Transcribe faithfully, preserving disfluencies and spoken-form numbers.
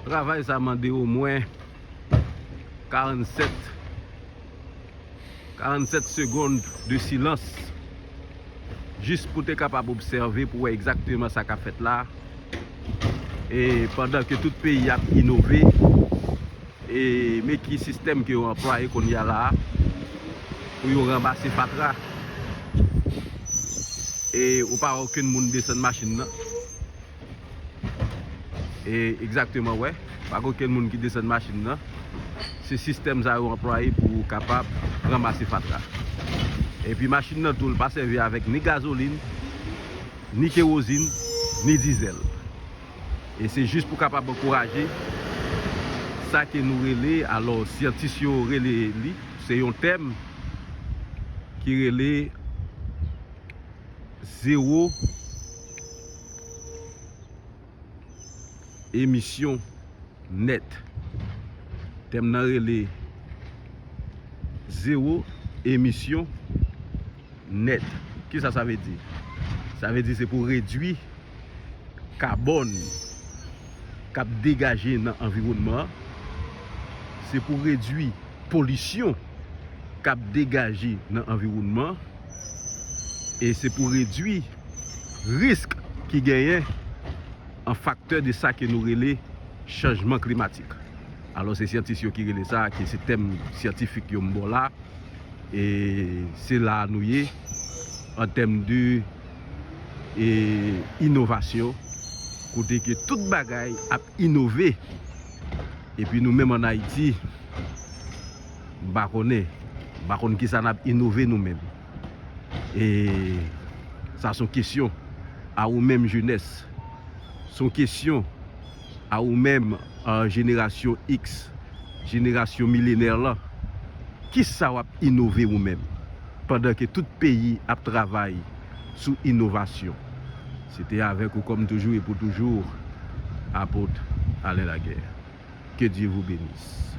Travay sa mande omwen karannsèt, karannsèt segonn de silans, jis pou te kapab obsève, pou wè egzakteman sa k ap fèt la. E pandan ke tout peyi ap inove, e men ki sistèm ke yo anplwaye kounye a la a, pou yo ranmase fatra. E ou pa wè okenn moun desann machin nan. E egzakteman, wè, pa gen okenn moun ki desann machin nan. Se sistèm sa yo anplwaye pou kapab ranmase fatra. Epi machin nan tou, l pa sèvi avèk ni gazolin, ni kewozin, ni dizèl. E se jis pou kapab ankouraje sa ke nou rele, alò, syantis yo rele li, se yon tèm ki rele zewo emisyon nèt. Tèm nan rele zewo emisyon nèt. Kisa sa vle di? Sa vle di se pou redwi kabòn k ap degaje nan anviwònman an. Se pou redwi polisyon k ap degaje nan anviwònman an. E se pou redwi risk ki genyen an faktè de sa ke nou rele chanjman klimatik. Alò, se syantis yo ki rele sa, ke se tèm syantifik yo m ba w la. E se la a nou ye, an tèm de, e, inovasyon, kote ke tout bagay ap inove. Epi nou menm ann Ayiti, m pa konnen, m pa konn kisa n ap inove nou menm. E sa se yon kesyon a ou menm, jenès. Se yon kesyon a ou menm, a jenerasyon X, jenerasyon milenè lan. Kisa w ap inove ou menm, pandan ke tout peyi ap travay sou inovasyon? Se te avèk ou kòm toujou e pou toujou, Apot Alain Laguerre. Que Dieu vous bénisse.